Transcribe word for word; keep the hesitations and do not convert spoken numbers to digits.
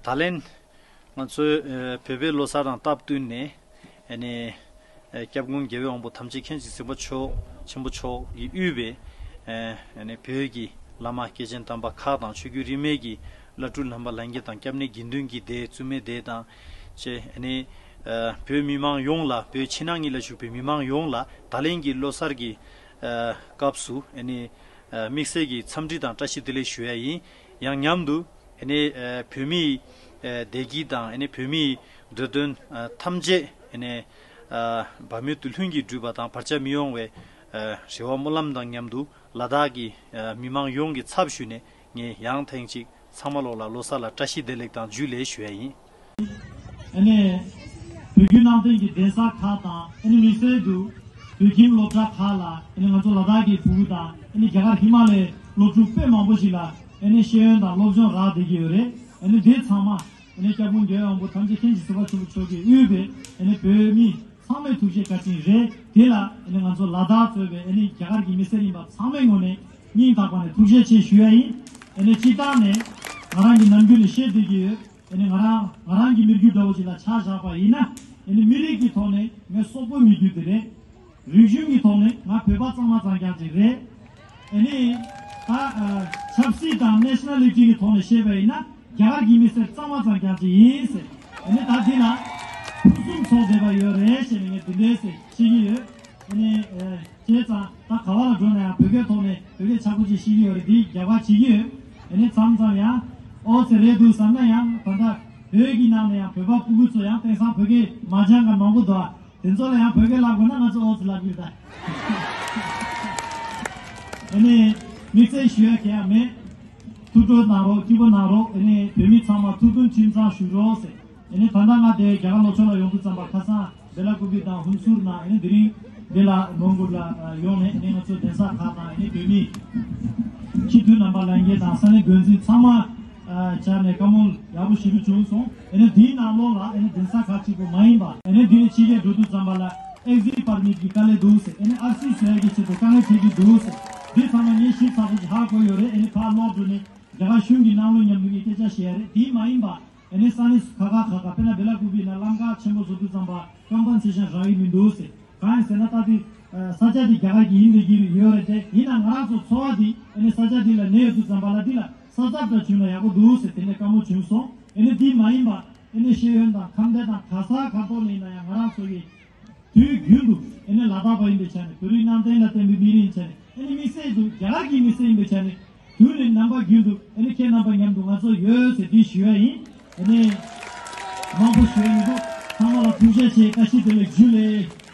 ད་ལན་ང་ཚོའི་ཨ་བོད་པའི་ལོ་གསར་དང་སྟབས་བསྟུན་ནས་ཨ་ནི་ཨ་སྐྱབས་མགོན་རྒྱལ་བའི་དབང་པོ་ཐམས་ཅད་མཁྱེན་ཅིང་གཟིགས་པ་མཆོག་ཆེན་པོ་མཆོག་གིས་དབུས་པའི་ཨ་ཨ་ནི་བོད་ཀྱི་བླ་མ་སྐྱེས་ཆེན་དམ་པ་ཁག་དང་ཆོས་བརྒྱུད་རིས་མེད་ཀྱི་བླ་སྤྲུལ་རྣམ་པ་ལྷན་རྒྱས་དང་སྐྱབས་གནས་དགེ་འདུན་གྱི་སྡེ་བཙུན་མའི་སྡེ་དང་བཅས་ཨ་ནི་ཨ་བོད་མི་མང་ཡོངས་ལ་བོད་ཕྱི་ནང་གཉིས་ལ་བཞུགས་པའི་མི་མང་ཡོངས་ལ་ད་ལན་གྱི་ལོ་གསར་གྱི་ཨ་སྐབས་སུ་ཨ་ནི་ཨ་དམིགས་བསལ་གྱི་འཚམས་འདྲི་དང་བཀྲ་ཤིས་བདེ་ལེགས་ཞུ་ཡ་ཡིན། ཡང་མཉམ་དུ་ཨ་ནི་ཨ་བོད་མིའི་ཨ་བདེ་སྐྱིད་དང་ཨ་ནི་བོད་མིའི་འདོད་དོན་ཨ་ཐམས་ཅད་ཨ་ནི་ཨ་བབ་མེད་དུ་ལྷུན་གྱིས་གྲུབ་པ་དང་བར་ཆད་མི་ཡོང་བའི་ཨ་རེ་བ་སྨོན་ལམ་དང་མཉམ་དུ་ལ་དྭགས་ཀྱི་ཨ་མི་མང་ཡོངས་ཀྱི་ཚབ་ཞུས་ནས་ངས་ཡང་ཐེངས་གཅིག་ཚང་མ་ལོག་ལ་ལོ་གསར་ལ་བཀྲ་ཤིས་བདེ་ལེགས་དང་ཇུ་ལེ་ཞུ་ཡ་ཡིན། ཨ་ནི་བོད་བརྒྱུད་ནང་བསྟན་གྱི་གདན་ས་ཁག་དང་ཨ་ནི་དམིགས་བསལ་དུ་བོད་ཁྱིམ་སློབ་གྲྭ་ཁག་ལ་ཨ་ནི་ང་ཚོ་ལ་དྭགས་ཀྱི་ཕྲུ་གུ་དང་ཨ་ནི་རྒྱ་གར་ཧི་མ་ལའི་སློབ་ཕྲུག་དཔེ་མང་པོ་ཞིག་ལ་ཨ་ནི་ཤེས་ཡོན་དང་སློབ་སྦྱོང་རག་བསྡད་ཀྱི་ཡོད་རེད། ཨ་ནི་དེ་ཚང་མ་ཨ་ནི་སྐྱབས་མགོན་རྒྱལ་བའི་དབང་པོ་ཐམས་ཅད་མཁྱེན་ཅིང་གཟིགས་པ་ཆེན་པོ་མཆོག་གིས་དབུས་པའི་ཨ་ནི་བོད་མི་ཚང་མའི་ཐུགས་རྗེ་བཀའ་དྲིན་རེད། དེ་ལ་ཨ་ནི་ང་ཚོ་ལ་དྭགས་གཙོས་པའི་ཨ་ནི་རྒྱ་གར་གྱི་མི་སེར་ཡིན་པ་ཚང་མའི་ངོས་ནས་སྙིང་ཐག་པ་ནས་ཐུགས་རྗེ་ཆེ་ཞུ་ཡ་ཡིན། ཨ་ནི་སྤྱིར་བཏང་ནས་ང་རང་གི་ནམ་རྒྱུན་ནས་བཤད་བསྡད་ཀྱི་ཡོད། ཨ་ནི་ང་རང་ང་རང་གི་མི་རྒྱུད་འདྲ་བོ་ཞིག་ལ་ཆ་བཞག་པ་ཡིན་ན་ཨ་ནི་མི་རིགས་ཀྱི་ཐོག་ནས་ངའི་སོག་པོའི་མི་རྒྱུད་དེ་རེད། རིག་གཞུང་གི་ཐོག་ནས་ང་བོད་པ་གཙང་མ་གཙང་རྐྱང་ཅིག་རེད། ཨ་ནི་ད་ཨ་ཆབ་སྲིད་དང་ནེ་ཤ་ན་ལི་ཊི་གི་ཐོག་ནས་བཤད་པ་ཡིན་ན་རྒྱ་གར་གྱི་མི་སེར་གཙང་མ་གཙང་རྐྱང་ཅིག་ཡིན་ཟེར། ཨ་ནི་ད་འདི་ལ་ཕུན་སུམ་ཚོགས་བསྡད་པ་ཡོད་རེད་ཞེས་ནས་ངས་འདི་འདྲས་ཟེར་བཤད་ཀྱི་ཡོད། ཨ་ནི་ཨ་བྱས་ཙང་ད་ག་བ་ལ་འགྲོ་ན་ཡང་བོད་སྐད་ཐོག་ནས་བོད་སྐད་ཆགས་པོ་ཅིག་བཤད་ཀྱི་ཡོད་རེད། འདི་རྒྱབ་ཁ་བྱེད་ཀྱི་ཡོད། ཨ་ནི་མཚམས་མཚམས་ཡང་ཨོ་ཙི་རེད་འདུག་བསམ་ན་ཡང་ད་ལྟ་བོད་ཀྱི་ནང་ནས་ཡང་བོད་པ་སྤུ་གུ་ཚོ་ཡང་དེང་སང་བོད་སྐད་མ་སྦྱང་མཁན་མང་པོ་འདུག་དེ་ཚོ་ལ་ཡང་བོད་སྐད་བསླབ་དགོས་ན་ང་ཚོ་ཨོ་ཙི་བསླབ་ཀྱི་རེད་ད། ཨ་ནི་དམིགས་བསལ་ཞུ་ཡ་གང་ཡང་མེད། ཐུགས་སྤྲོ་གནང་རོགས། སྐྱིད་པོ་གནང་རོགས། ཨ་ནི་བོད་མི་ཚང་མ་ཐུགས་མཐུན་ཁྲིམས་གཙང་བཞུགས་རོགས་ཟེར། ཨ་ནི་ད་ལྟ་ང་དེ་རྒྱ་གར་ལྷོ་ཕྱོགས་ལ་ཡོང་དུས་ཙམ་པ་ཁ་སང་བེ་ལ་ཀུ་པི་དང་ཧུན་སུར་ནང་ཨ་ནི་དེ་རིང་འདི་ལ་མོན་གྷོ་ལ་ཡོང་ནས་ཨ་ནི་ང་ཚོ་གདན་ས་ཁག་དང་ཨ་ནི་བོད་མི་སྤྱི་འཐུས་རྣམ་པ་ལྷན་རྒྱས་དང་ས་གནས་འགོ་འཛིན་ཚང་མ་བཅར་ནས་བཀའ་མོལ་ཡག་པོ་ཞེ་པོ་བྱུང་སོང་། ཨ་ནི་དེའི་ནང་ལོགས་ལ་ཨ་ནི་གདན་ས་ཁག་གཅིག་པུ་མ་ཡིན་པ་ཨ་ནི་འདི་ནས་ཕྱི་རྒྱལ་འགྲོ་དུས་ཙམ་པ་ལ་ཨེག་ཛིཊ་པར་མིཊ་གི་དཀའ་ལས་འདུག་ཟེར། ཨ་ནི་ཨར་སི་བཟོ་ཡ་གི་ཆེད་དུ་དཀའ་ངལ་འཕྲད་ཀྱི་འདུག་ཟེར། འདི་ཚང་མ་ངས་ཞིབ་ཚགས་པོ་ཞིག་ཧ་གོ་ཡོད་རེད། ཨ་ནི་ཕར་ལོག་འགྲོ་ནས་རྒྱ་གར་གཞུང་གི་ནང་ལོགས་མཉམ་དུ་ངས་སྐད་ཆ་བཤད་ཡ་རེད། དེ་མ་ཡིན་པ་ཨ་ནི་ས་གནས་སུ་ཁ་ཁ་ཁ་ཁ་དཔེར་ན་བེ་ལ་ཀུ་པི་ན་ལམ་ཁ་ཆེན་པོ་བཟོ་དུས་ཙམ་པ་ཀམ་པན་སེ་ཤན་རག་གི་མི་འདུག་ཟེར། གང་ཡིན་ཟེར་ན་ད་དེ་ས་ཆ་དེ་རྒྱ་གར་གྱི་ཡིན་ལས་ཀྱི་ཡོད་རེད་དེ། ཡིན་ན་ང་རང་ཚོ་འཚོ་བ་འདི་ཨ་ནི་ས་ཆ་འདི་ལ་གནས་ཡོད་དུས་ཙམ་པ་ལ་འདི་ལ་ས་ཚབ་འདྲ་བྱུང་ན་ཡག་པོ་འདུག་ཟེར་དེ་ནས་བཀའ་མོལ་བྱུང་སོང་། ཨ་ནི་འདི་མ་ཡིན་པ་ཨ་ནི་ཤེས་ཡོན་དང་ཁམས་བདེ་དང་ག་ས་ག་ཐོག་ནས་ཡིན་ན་ཡང་ང་རང་ཚོ་གི་དུས་རྒྱུན་དུ་ཨ་ནི་ལ་དྭགས་པ་ཡིན་པའི་ཆ་ནས་བོད་རིགས་ནང་བསྟན་ལ་བརྟེན་པའི་མི་རིགས་ཡིན་ཆ་ནས་ཨ་ནི་དམིགས་བསལ་དུ་རྒྱ་གར་གྱི་མི་སེར་ཡིན་པའི་ཆ་ནས་དུས་ནས་རྣམ་པ་རྒྱུན་དུ་ཨ་ནི་ཁྱེད་རྣམ་པ་མཉམ་དུ་ང་ཚོ་ཡོད་ཟེར་འདི་ཞུ་བ་ཡིན། ཨ་ནི་མང་པོ་ཞུ་ཡ་མི་འདུག་ཚང་མ་ལ་ཐུགས་རྗེ་ཆེ། བཀྲ་ཤིས་བདེ་ལེགས། ཇུ་ལེ།